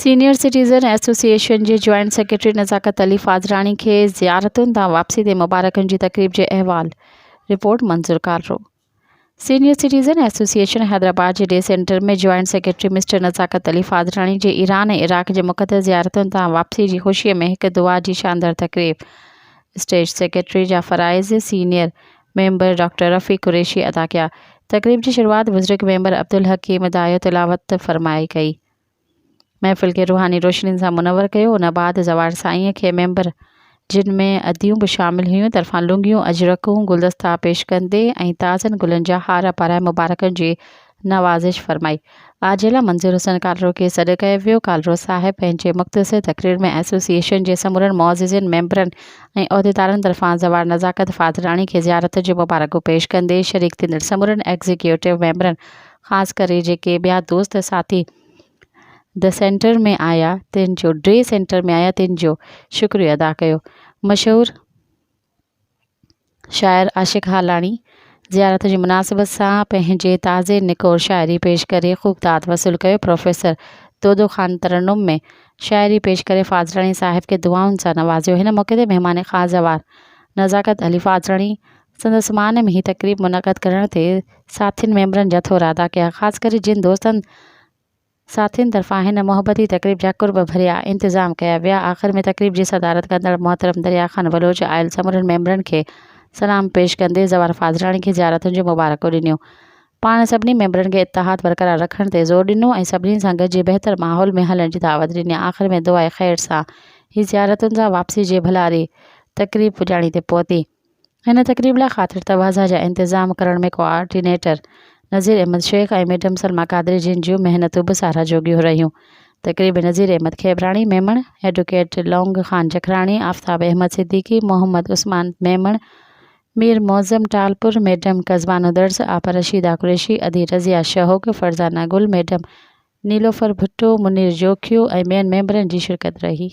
Senior citizen association جي joint secretary نزاڪت علي فاضلاڻي کي زيارتن تان واپسي تي مبارڪن جي تقريب جي احوال، report Manzoor Kalro. Senior citizen association Hyderabad جي day centre ۾ joint secretary mister Nazakat Ali Fazlani جي ايران ۽ عراق جي مقدس زيارتن تان واپسي جي خوشي ۾ هڪ دعا جي شاندار تقريب اسٽيج سيڪريٽري جا فرائض senior member doctor Rafiq Qureshi ادا ڪيا. تقريب جي شروعات بزرگ ميمبر عبدالحڪيم دايو تلاوت فرمائي ڪئي. محفل کي روحاني روشنين سان منور ڪيو. ان بعد زوار سائينء کي ميمبر جن ۾ اديون به شامل هيون طرفان لونگيون، اجرڪون، گلدستا پيش ڪندي ۽ تازن گلن جا هار پارائي مبارڪن جي نوازش فرمائي. آجيلا منظور حسين ڪالرو کي سڏ ڪيو ويو. ڪالرو صاحب پنهنجي مختصر تقرير ۾ ايسوسيئيشن جي سمورن معززين، ميمبرن ۽ عهديدارن طرفان زوار نزاڪت فاضلاڻي کي زيارت جون مبارڪون پيش ڪندي شريڪ ٿيندڙ سمورن ايگزيڪيوٽو ميمبرن خاص ڪري جيڪي ٻيا دوست ساٿي the centre ۾ آيا تن جو ڊي سينٽر ۾ آيا تن جو شڪريو ادا ڪيو. مشهور شاعر عاشق هالاڻي زيارت جي مناسبت سان پنهنجي تازي نڪور شاعري پيش ڪري خوب داد وصول ڪيو. پروفيسر دودو خان ترنم ۾ شاعري پيش ڪري فاضلاڻي صاحب کي دعائن سان نوازيو. هن موقعي تي مهمان خاص زوار نزاڪت علي فاضلاڻي سندس مان ۾ هي تقريب منعقد ڪرڻ تي ساٿين ميمبرن جا ٿورا ادا ڪيا خاص ڪري جن دوستن ساٿين طرفان هن محبتي تقريب جا قرب ڀريا انتظام ڪيا ويا آخر ۾ تقريب جي صدارت ڪندڙ محترم دريا خان بلوچ آيل سمورن ميمبرن کي سلام پيش ڪندي زوار فاضلاڻي کي زيارتن جون مبارڪون ڏنيون پاڻ سڀني ميمبرن کي اتحاد برقرار رکڻ تي زور ڏنو ۽ سڀني سان گڏجي بهتر ماحول ۾ هلڻ جي دعوت ڏني آخر ۾ دعاء خير سان هي زيارتن سان واپسي جي ڀلاري تقريب پڄاڻي تي پهتي. هن تقريب لاء خاطر تواضع جا انتظام ڪرڻ ۾ ڪوآرڊينيٽر نذير احمد شيخ ۽ ميڊم سلميٰ قادري جن جون محنتون به ساراهه جوڳيون رهيون. تقريب ۾ نذير احمد کيبراڻي ميمڻ، ايڊوڪيٽ لونگ خان جکراڻي، آفتاب احمد صديقي، محمد عثمان ميمڻ، مير معظم ٽالپر، ميڊم قزبانو درس، آپا رشيده قريشي، ادي رضيه شهوڪ، فرزانه گل، ميڊم نيلوفر ڀٽو، منير جوکيو ۽ ٻين ميمبرن جي شرڪت رهي.